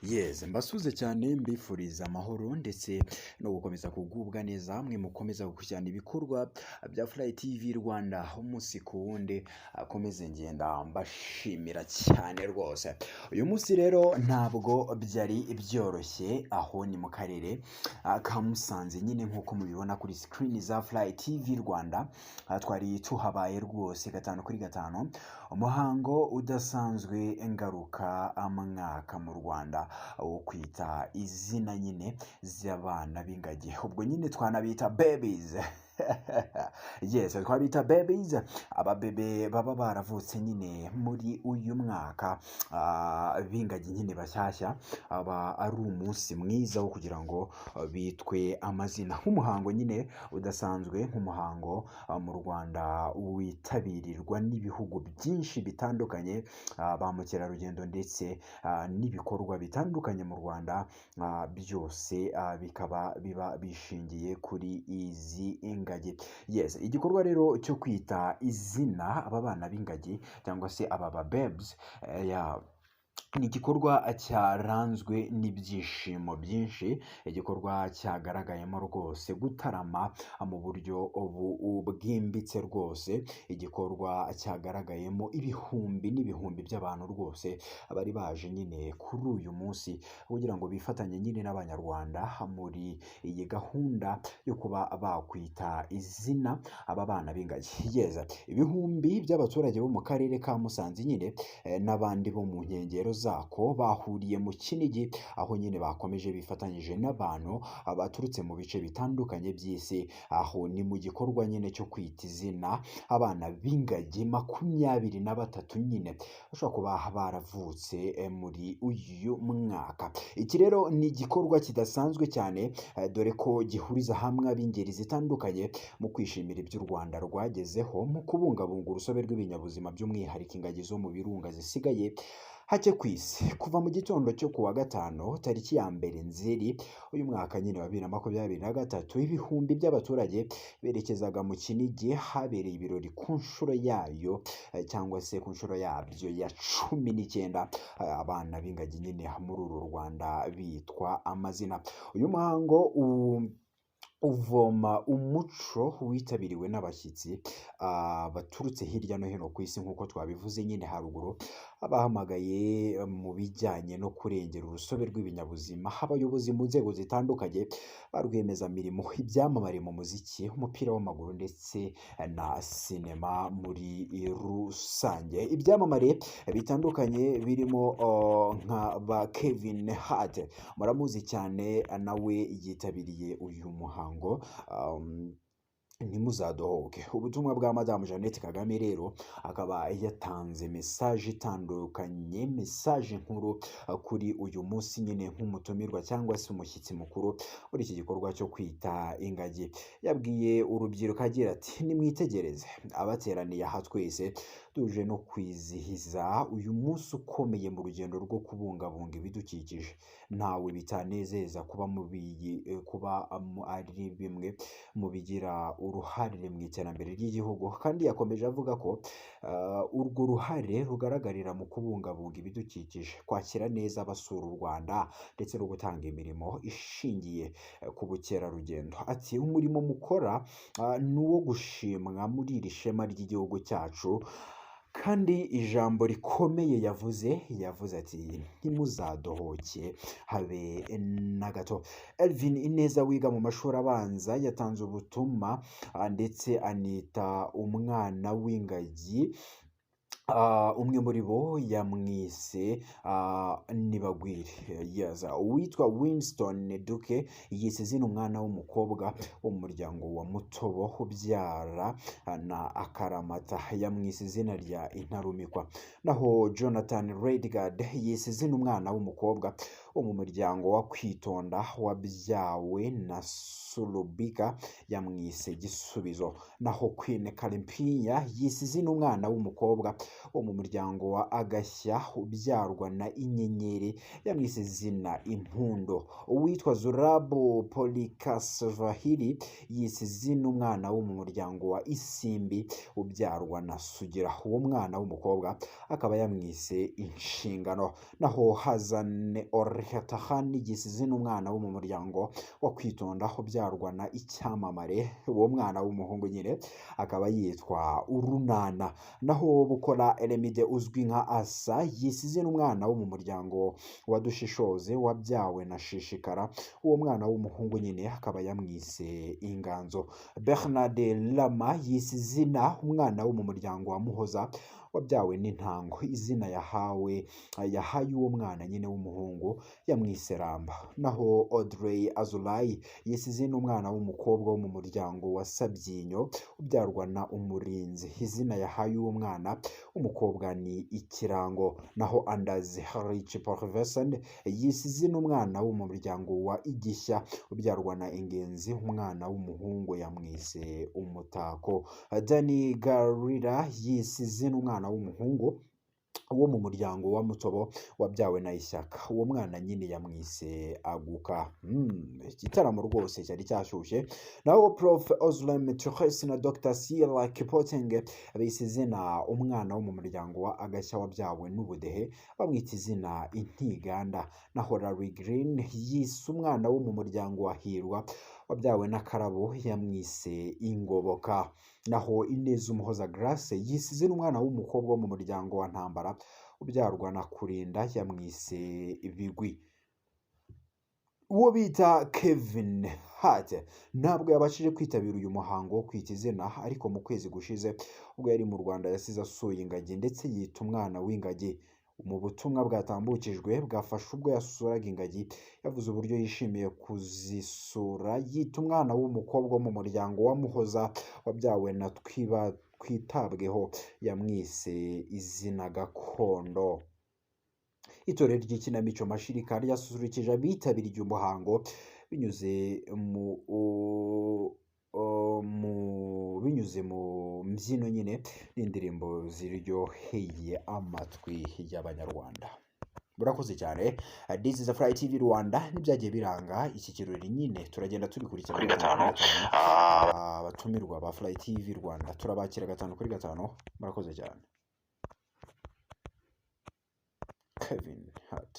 Yes, mbasuhuze cyane, mbifuriza amahoro ndetse no gukomeza kugubwa neza, mwe mukomeza gukurikirana ibikorwa bya Fly TV Rwanda umunsi ku wundi. Akomeze ngenda mbashimira cyane rwose. Uyu munsi rero ntabwo byari byoroshye, aho ni mu karere ka Musanze nyine, nk'uko mubibona kuri screen za Fly TV Rwanda. Twari tuhabaye rwose 5 kuri 5, umuhango udasanzwe ngaruka mwaka mu Rwanda wo kwita izina nyine z'abana b'ingagi. Ubwo nyine twanabita babies, yes, twabita babies, ababebe baba baravutse nyine muri uyu mwaka, b'ingagi nyine bashyashya. Aba ari umunsi mwiza wo kugira ngo bitwe amazina, nk'umuhango nyine udasanzwe, nk'umuhango mu Rwanda witabirwa n'ibihugu byinshi bitandukanye, ba mukerarugendo ndetse n'ibikorwa bitandukanye mu Rwanda, byose bikaba biba bishingiye kuri izi ingagi. Yes, igikorwa rero cyo kwita izina aba bana b'ingagi cyangwa se aba ba babes, ya ni igikorwa cyaranzwe n'ibyishimo byinshi, igikorwa cyagaragayemo rwose gutarama mu buryo bwimbitse rwose, igikorwa cyagaragayemo ibihumbi n'ibihumbi by'abantu rwose bari baje nyine kuri uyu munsi kugira ngo bifatanye nyine n'Abanyarwanda muri iyi gahunda yo kuba bakwita izina aba bana b'ingagi. Yes, ibihumbi by'abaturage bo mu karere ka Musanze nyine n'abandi bo mu nkengero zako bahuriye mu Kinigi, aho nyine bakomeje bifatanyije n'abantu baturutse mu bice bitandukanye by'isi. Aho ni mu gikorwa nyine cyo kwita izina abana b'ingagi 23 nyine bashobora kuba baravutse muri uyu mwaka. Iki rero ni igikorwa kidasanzwe cyane, dore ko gihuriza hamwe ab'ingeri zitandukanye mu kwishimira ibyo u Rwanda rwagezeho mu kubungabunga urusobe rw'ibinyabuzima, by'umwihariko ingagi zo mu birunga zisigaye hake ku isi. Kuva mu gitondo cyo ku wa gatanu, tariki ya 1 Nzeri uyu mwaka nyine wa 2023, ibihumbi by'abaturage berekezaga mu Kinigi habereye ibirori ku nshuro yayo, cyangwa se ku nshuro yabyo ya 19, abana b'ingagi nyine muri uru Rwanda bitwa amazina. Uyu muhango uvoma umuco witabiriwe n'abashyitsi baturutse hirya no hino ku isi, nk'uko twabivuze nyine haruguru, abahamagaye mu bijyanye no kurengera urusobe rw'ibinyabuzima, abayobozi mu nzego zitandukanye, ba rwiyemezamirimo, ibyamamare mu muziki, umupira w'amaguru ndetse na sinema muri rusange. Ibyamamare bitandukanye birimo nka ba Kevin Hart, muramuzi cyane, nawe yitabiriye uyu muhango. Ntimuzadohoke. Ubutumwa bwa Madamu Jeannette Kagame rero, akaba yatanze message itandukanye, message nkuru kuri uyu munsi nyine nk'umutumirwa cyangwa se umushyitsi mukuru muri iki gikorwa cyo kwita ingagi. Yabwiye urubyiruko agira ati: "Nimwitegereze abateraniye aha twese, tuje no kwizihiza uyu munsi ukomeye mu rugendo rwo kubungabunga ibidukikije. Ntawe bitanezeza kuba mu kuba ari bimwe mu bigira uruhare mu iterambere ry'igihugu." Kandi yakomeje avuga ko urwo ruhare rugaragarira mu kubungabunga ibidukikije, kwakira neza abasura u Rwanda ndetse no gutanga imirimo ishingiye ku bukerarugendo. Ati: "Umurimo mukora ni uwo gushimwa muri iri shema ry'igihugu cyacu." Kandi ijambo rikomeye yavuze, yavuze ati: "Ntimuzadohoke habe na gato." Elvin Ineza wiga mu mashuri abanza yatanze ubutumwa ndetse anita umwana w'ingagi. Umwe muri bo yamwise Nibagwire. Yes. Uwitwa Winston Duke yise izina umwana w'umukobwa wo mu muryango wa Mutobo ubyara na Akaramata, yamwise izina rya Intarumikwa. Naho Jonathan Redgard yise izina umwana w'umukobwa wo mu muryango wa Kwitonda wabyawe na Sulubika, yamwise Gisubizo. Naho Queen Kalimpinya yise izina umwana w'umukobwa wo mu muryango wa Agashya ubyarwa na Inyenyeri, yamwise izina Impundo. Uwitwa Zurabu Polikasvahili yise izina umwana wo mu muryango wa Isimbi ubyarwa na Sugira, uwo mwana w'umukobwa akaba yamwise Inshingano. Naho Hazan Ore Tahan yise n'umwana wo mu muryango wa Kwitonda ubyarwa na Icyamamare. Uwo mwana w'umuhungu nyine akaba yitwa Urunana. Naho Bukora Elemide uzwi nka Asa yisize n'umwana wo mu muryango wa Dushishoze wabyawe na Shishikara. Uwo mwana w'umuhungu nyine akaba yamwise Inganzo. Bernard Lama yise izina umwana wo mu muryango wa Muhoza wabyawe n'Intango. Izina yahaye uwo mwana nyine w'umuhungu yamwise Ramba. Naho Audrey Azoulay yise izina umwana w'umukobwa wo mu muryango wa Sabyinyo ubyarwa na Umurinzi. Izina yahaye uwo mwana w'umukobwa ni Ikirango. Naho Anders Harich Parvesen yise izina umwana wo mu muryango wa Igishya ubyarwa na Ingenzi. Umwana w'umuhungu yamwise Umutako. Danny Garira yise izina umwana w'umuhungu wo mu muryango wa Mutobo wabyawe na Ishyaka. Uwo mwana nyine yamwise Aguka. Igitaramo rwose cyari cyashyushye. Naho Prof Ozlem Turesi na Dr Sierra Kipoteng bise izina umwana wo mu muryango wa Agashya wabyawe n'Ubudehe, bamwita izina Intiganda. Naho Larry Green yise umwana wo mu muryango wa Hirwa wabyawe na Karabo, yamwise Ingoboka. Naho Ineza Umuhoza Grace yise izina umwana w'umukobwa wo mu muryango wa Ntambara ubyarwa na Kurinda, yamwise Ibigwi. Uwo bita Kevin Hart ntabwo yabashije kwitabira uyu muhango wo kwita izina, ariko mu kwezi gushize ubwo yari mu Rwanda yasize asuye ingagi ndetse yita umwana w'ingagi. Mu butumwa bwatambukijwe bwafashe ubwo yasuraga ingagi, yavuze uburyo yishimiye kuzisura, yita umwana w'umukobwa wo mu muryango wa Muhoza wabyawe na Twiba Twitabweho, yamwise izina Gakondo. Itorero ry'ikinamico Mashirika ryasusurukije abitabiriye umuhango binyuze mu mbyino nyine n'indirimbo ziryoheye amatwi y'Abanyarwanda. Murakoze cyane. This is a Fly TV Rwanda. N'ibyagiye biranga iki kirori nyine turagenda tubikurikirana kuri gatanu gatanu. kuri gatanu. Abatumirwa ba Fly TV Rwanda turabakira gatanu kuri gatanu. Murakoze cyane. Kevin Hart.